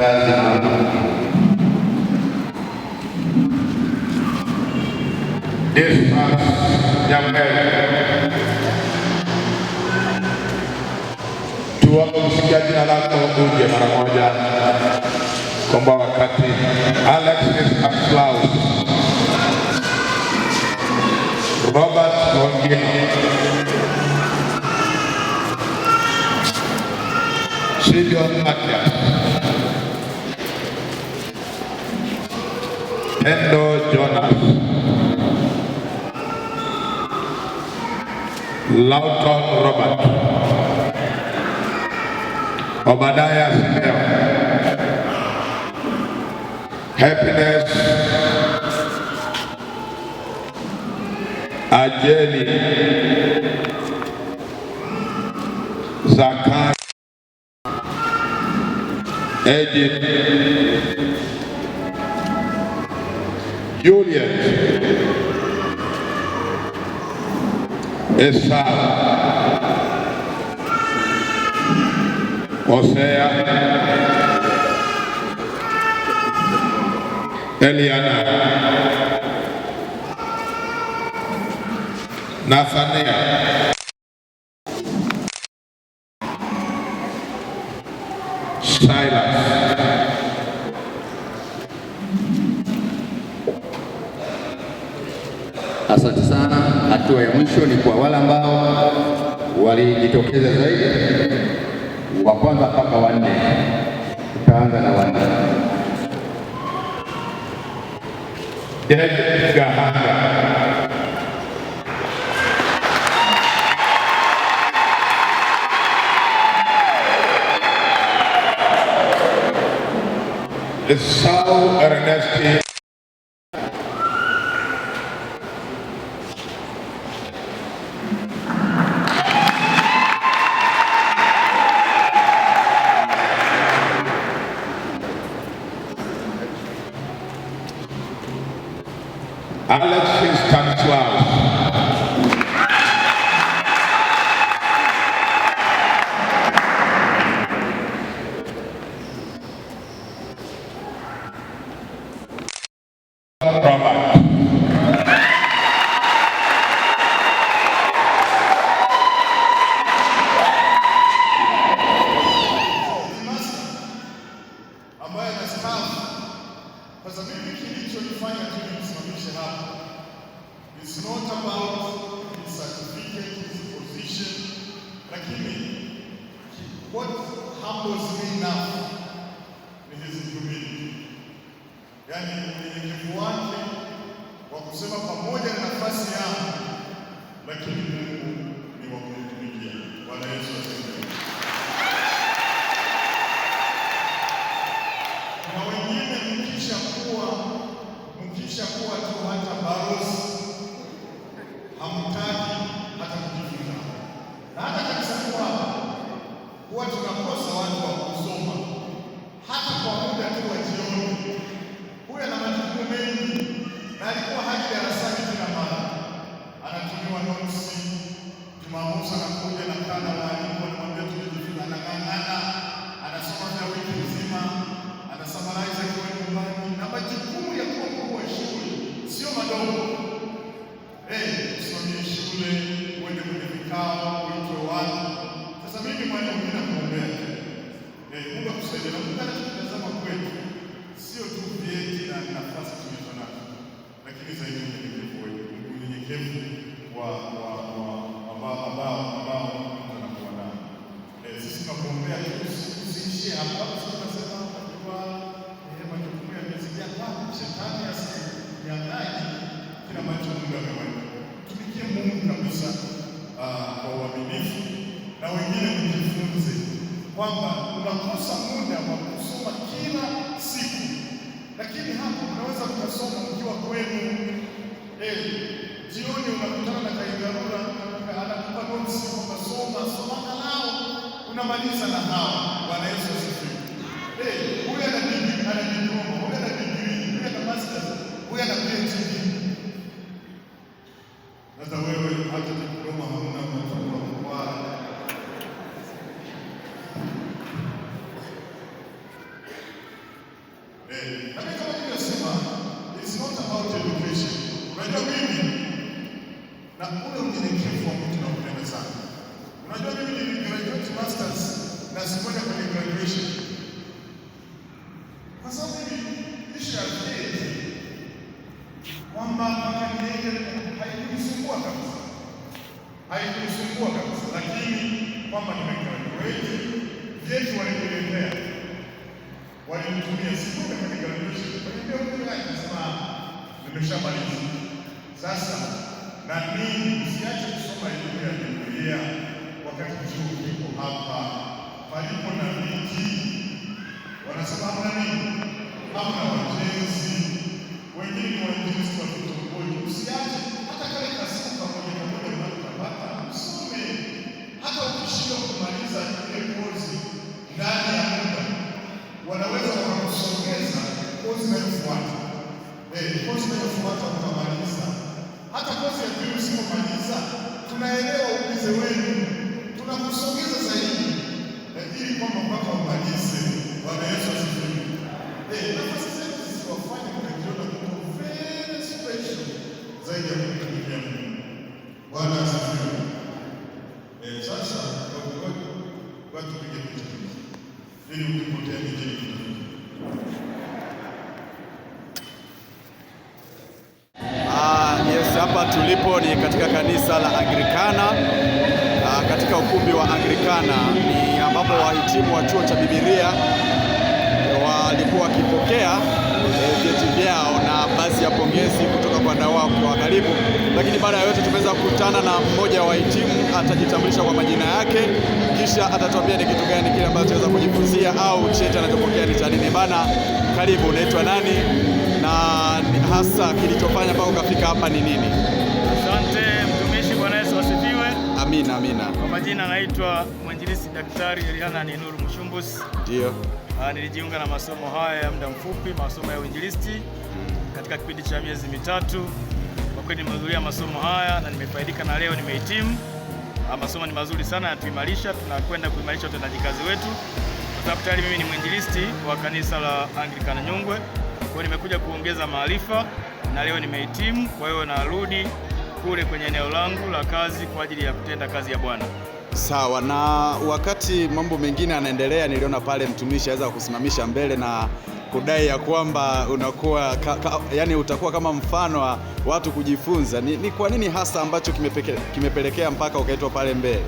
Kazi maalum. Dismas Nyamwele. Tuombe kusikia jina lako uje mara moja, kwamba wakati. Alexis Aslaus, Robert Longino, Sidion Matias, Pendo Jonas, Lawton Robert, Obadiah Simeo, Happiness Ajeli, Zakari, Edith, Juliet, Esau, Hosea, Eliana, Nathania, Silas. Asante sana. Hatua ya mwisho ni kwa wale ambao walijitokeza zaidi, wa kwanza mpaka wanne. Tutaanza na wanne. David Gahanga, Esau Ernesti, Alexis Stanislaus, Robert, Ambaye anastaafu. Sasa mimi kilichonifanya tu nimsimamishe hapa, it's not about his certificate, his position, lakini what humbles me enough ni his humility, yaani unyenyekevu wake wa kusema pamoja na nafasi yangu, lakini Mungu ni wa kumtumikia. Bwana Yesu asifiwe. Na wengine mkisha kuwa tu hata balozi hamtaki hata kujifunza, na hata kanisa kuwa huwa tunakosa watu wa kusoma hata kwa muda tu wa jioni. Huyu ana majukumu mengi na alikuwa haji darasani kila mara, anatumiwa notes. Jumamosi anakuja na kana walimu anamwambia tumejifunza, anang'ang'ana, anasoma vya wiki nzima, anasummarize akiwa nyumbani, na majukumu ya kuwa mkuu wa shule sio madogo. Usimamie shule, uende kwenye vikao, uitwe watu. Sasa mimi mwalimu, mimi nakuombea tu. Mungu akusaidie, na Mungu anachotazama kwetu sio tu vyeti na nafasi tulizo nazo, lakini zaidi unyenyekevu wetu, unyenyekevu wa ambao mtu anakuwa nao. Sisi tunakuombea tu usiishie hapo. Hapo sisi tunasema unajua, majukumu yamezidi. Hapana, shetani asikunyang'anye kile ambacho Mungu ameweka. Tumikie Mungu kabisa kwa uaminifu, na wengine mjifunze kwamba unakosa muda wa kusoma kila siku, lakini hapo unaweza mkasoma mkiwa kwenu. Jioni unakutana na Kaigarura anakupa notes kwamba soma soma, angalau unamaliza na hawa. Bwana Yesu asifiwe. Huyu ana degree, ana diploma, huyu ana degree, huyu ana masters, huyu ana PhD. Sasa wewe hata diploma hamna, unachukua mkwara. Na mimi kama nilivyosema, it's not about education. Unajua mimi na ule unyenyekevu wa mtu naupenda sana. Unajua mimi niligraduate masters na sikwenda kwenye graduation. Kwa sababu mimi issue ya vyeti kwamba mpaka niende haikunisumbua kabisa, haikunisumbua kabisa, lakini kwamba nimegraduate, vyeti waliniletea, walinitumia, sikwenda kwenye graduation. Waniambia huyu akasema nimeshamaliza. Sasa na mimi usiache kusoma elimu ya Biblia wakati chuo kiko hapa, palipo na miti wanasema hamna nini, hamna wajenzi, wengine ni wainjilisti wa vitongoji. Usiache hata kale kasiku kamoja kamoja unakopata, usome. Hata ukishindwa kumaliza ile kozi ndani ya muda, wanaweza wakakusogeza kozi inayofuata. Kozi inayofuata utamaliza. Hata kozi ya pili usipomaliza, tunaelewa ubize wenu, tunakusogeza zaidi ili kwamba mpaka umalize. Bwana Yesu asifiwe. Nafasi zetu zisiwafanye mkajiona mko very special zaidi ya kumtumikia Mungu. Bwana asifiwe. Sasa watu pige picha ili ukipotea nije nikutafute. Yes, hapa tulipo ni katika kanisa la Anglikana. Katika ukumbi wa Anglikana ni ambapo wahitimu wa chuo cha Biblia walikuwa wakipokea vyeti vyao na baadhi ya pongezi kutoka kwa wadau wao kwa karibu. Lakini baada ya yote tumeweza kukutana na mmoja wa wahitimu, atajitambulisha kwa majina yake, kisha atatuambia ni kitu gani kile ambacho tunaweza kujifunzia au cheti anachopokea ni cha nini. Bana, karibu, unaitwa nani na hasa kilichofanya mpaka ukafika hapa ni nini? Asante mtumishi, Bwana Yesu asifiwe. Amina, amina. Kwa majina naitwa mwinjilisti Daktari Eliana Nuru Mshumbusi. Ndio. Nilijiunga na masomo haya ya muda mfupi, masomo ya uinjilisti katika kipindi cha miezi 3. Kwa kweli nimehudhuria masomo haya na nimefaidika, na leo nimehitimu. Masomo ni mazuri sana, yanatuimarisha, tunakwenda kuimarisha utendaji kazi wetu, kwa sababu tayari mimi ni mwinjilisti wa kanisa la Anglikana Nyungwe. Kwa hiyo nimekuja kuongeza maarifa na leo nimehitimu. Kwa hiyo narudi kule kwenye eneo langu la kazi kwa ajili ya kutenda kazi ya Bwana. Sawa. Na wakati mambo mengine yanaendelea, niliona pale mtumishi aweza kusimamisha mbele na kudai ya kwamba unakuwa yani utakuwa kama mfano wa watu kujifunza. Ni kwa nini hasa ambacho kimepelekea mpaka ukaitwa pale mbele?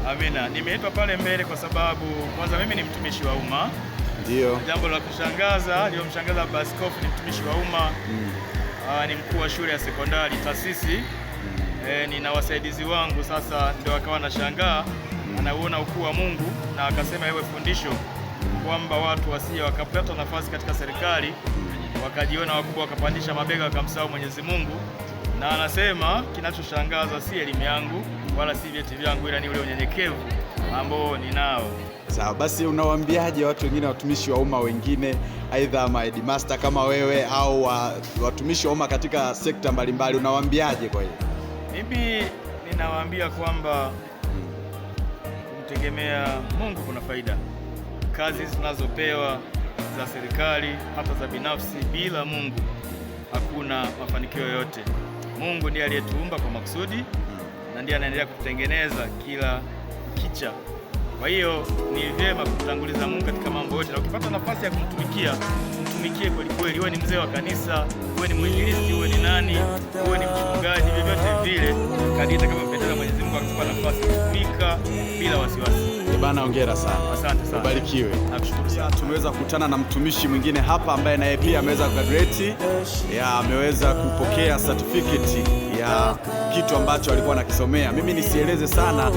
Amina. Nimeitwa pale mbele kwa sababu kwanza mimi ni mtumishi wa umma. Ndio. Jambo la kushangaza lilomshangaza Baba Askofu, ni mtumishi wa umma. Ni mkuu wa shule ya sekondari taasisi. Nina wasaidizi wangu, sasa ndio akawa anashangaa, anauona ukuu wa Mungu na akasema iwe fundisho kwamba watu wasije wakapata nafasi katika serikali wakajiona wakubwa wakapandisha mabega wakamsahau Mwenyezi Mungu. Na anasema kinachoshangaza si elimu yangu wala si vyeti vyangu, ila ni ule unyenyekevu ambao ninao. Sawa, basi unawaambiaje watu wengine, watumishi wa umma wengine, aidha ma headmaster kama wewe au watumishi wa umma katika sekta mbalimbali, unawaambiaje kwa hiyo? Mimi ninawaambia kwamba kumtegemea Mungu kuna faida. Kazi zinazopewa za serikali hata za binafsi, bila Mungu hakuna mafanikio yoyote. Mungu ndiye aliyetuumba kwa makusudi na ndiye anaendelea kututengeneza kila kicha. Kwa hiyo ni vyema kumtanguliza Mungu katika mambo yote, na ukipata nafasi ya kumtumikia, mtumikie kweli kweli. Uwe ni mzee wa kanisa, uwe ni mwinjilisti, uwe ni nani, uwe ni mchungaji, vyovyote vile, kadiri itakavyompendeza Mwenyezi Mungu akupa nafasi kutumika bila wasiwasi. Bana, hongera sana. Asante sana. Ubarikiwe. Nakushukuru sana. Tumeweza kukutana na mtumishi mwingine hapa ambaye naye pia ameweza kugraduate, ameweza kupokea certificate ya kitu ambacho alikuwa anakisomea. Mimi nisieleze sana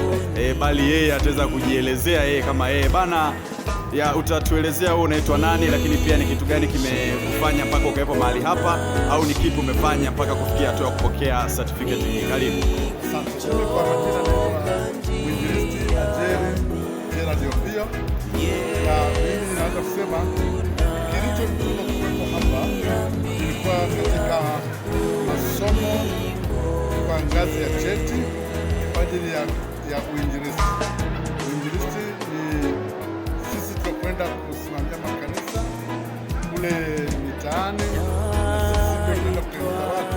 bali yeye ataweza kujielezea yeye kama yeye. Bana, utatuelezea wewe unaitwa nani, lakini pia ni kitu gani kimekufanya mpaka ukawepo mahali hapa, au ni kipi umefanya mpaka kufikia hatua ya kupokea certificate hii? Karibu. Asante. Mimi kwa majina naitwa Mwinjilisti Ajeri Gerald Opio, na mimi naweza kusema kilichonituma kuwepo hapa ilikuwa katika masomo kwa ngazi ya cheti kwa ajili ya uinjilisti. Uinjilisti ni sisi tunakwenda kusimamia makanisa kule kule mitaani, na sisi ndio tunaenda kutengeneza watu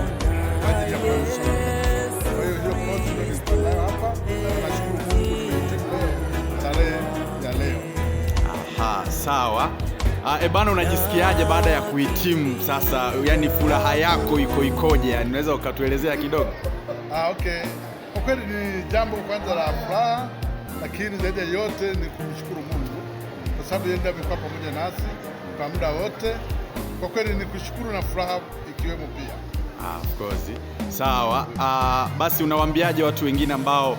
kwa ajili ya kuanzisha makanisa. Kwa hiyo hiyo kozi ndio nilikuwa nayo hapa, na nashukuru Mungu nimehitimu leo tarehe ya leo. Aha, sawa. Ebana, unajisikiaje baada ya kuhitimu sasa? Yani furaha yako iko ikoje? Yani unaweza ukatuelezea kidogo? Okay. Kwa kweli ni jambo kwanza la furaha, lakini zaidi ya yote ni kumshukuru Mungu kwa sababu yeye ndiye amekuwa pamoja nasi kwa muda wote. Kwa kweli ni kushukuru na furaha ikiwemo pia. Of course. Sawa. Basi unawaambiaje watu wengine ambao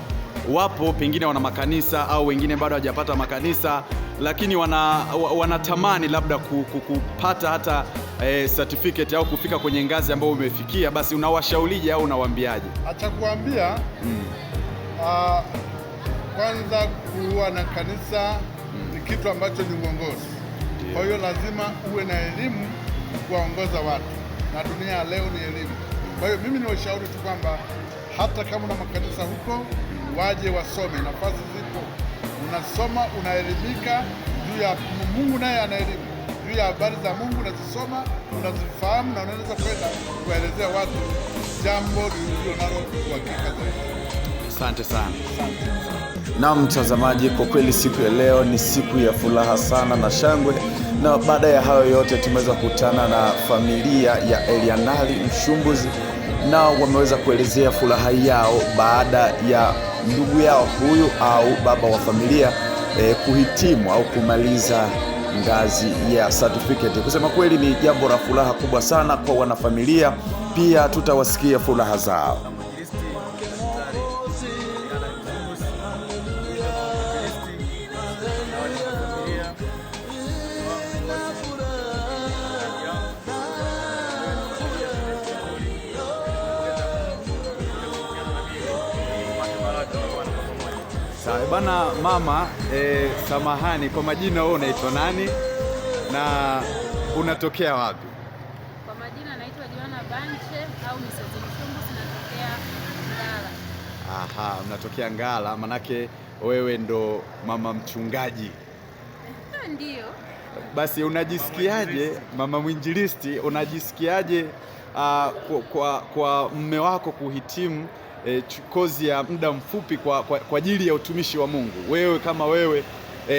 wapo pengine wana makanisa au wengine bado hawajapata makanisa lakini wanatamani labda kupata hata certificate au kufika kwenye ngazi ambayo umefikia, basi unawashaurije au unawaambiaje? Acha kuambia kwanza kuwa na kanisa ni kitu ambacho ni uongozi. Kwa hiyo lazima uwe na elimu kuwaongoza watu, na dunia ya leo ni elimu. Kwa hiyo mimi niwashauri tu kwamba hata kama una makanisa huko, waje wasome, nafasi zipo. Unasoma, unaelimika juu ya Mungu, naye ana elimu juu ya habari za Mungu, unazisoma, unazifahamu na unaweza kwenda kuwaelezea watu jambo lililo nalo uhakika zaidi. Asante sana. Na mtazamaji, kwa kweli siku ya leo ni siku ya furaha sana na shangwe, na baada ya hayo yote tumeweza kukutana na familia ya Elianari Mshumbuzi, na wameweza kuelezea furaha yao baada ya ndugu yao huyu au baba wa familia kuhitimu au kumaliza ngazi ya certificate. Kusema kweli ni jambo la furaha kubwa sana kwa wanafamilia, pia tutawasikia furaha zao. Mwinjilisti Daktari Eliana Mchumbuzi, mwinjilisti na wanafamilia wangu wote, yangu familia kushirikiana na mimi tupate baraka za Bwana kwa pamoja. Sawa bana mama, samahani kwa majina, wewe unaitwa nani na unatokea wapi? Kwa majina naitwa Joana Banche au Mrs. Mchumbuzi, natokea Ngara. Aha, mnatokea Ngara, manake wewe ndo mama mchungaji. Ndiyo. Basi unajisikiaje mama mwinjilisti, unajisikiaje kwa mme wako kuhitimu kozi ya muda mfupi kwa ajili ya utumishi wa Mungu? Wewe kama wewe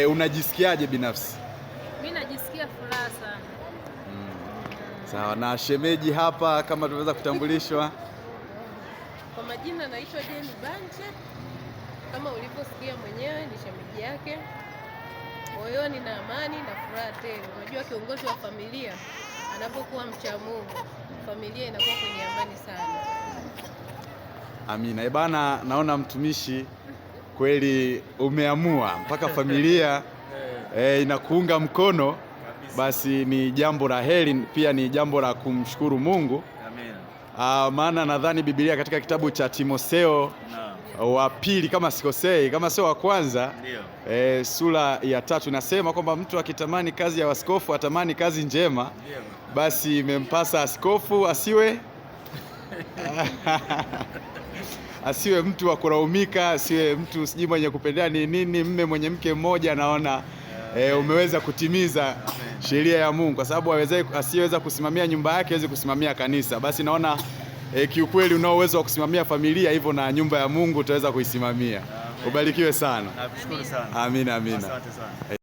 unajisikiaje binafsi? Mimi najisikia furaha sana. Sawa, na shemeji hapa kama tunaweza kutambulishwa. Kwa majina naitwa Jeni Banche, kama ulivyosikia mwenyewe ni shemeji yake. Moyoni na amani na furaha tele. Unajua kiongozi wa familia anapokuwa mcha Mungu, familia inakuwa kwenye amani sana. Amina. Bana, naona mtumishi kweli umeamua mpaka familia inakuunga mkono. Basi ni jambo la heri, pia ni jambo la kumshukuru Mungu. Amina. Maana nadhani Biblia katika kitabu cha Timotheo Naam. wa pili kama sikosei, kama sio wa kwanza, Ndio. sura ya 3 inasema kwamba mtu akitamani kazi ya askofu atamani kazi njema, Ndio. basi imempasa askofu asiwe asiwe mtu wa kulaumika, asiwe mtu sijui mwenye kupendea ni nini, mme mwenye mke mmoja. Naona umeweza kutimiza sheria ya Mungu, kwa sababu asiyeweza kusimamia nyumba yake hawezi kusimamia kanisa. Basi naona kiukweli unao uwezo wa kusimamia familia, hivyo na nyumba ya Mungu utaweza kuisimamia. Ubarikiwe sana. Nakushukuru sana. Amina, amina. Asante sana.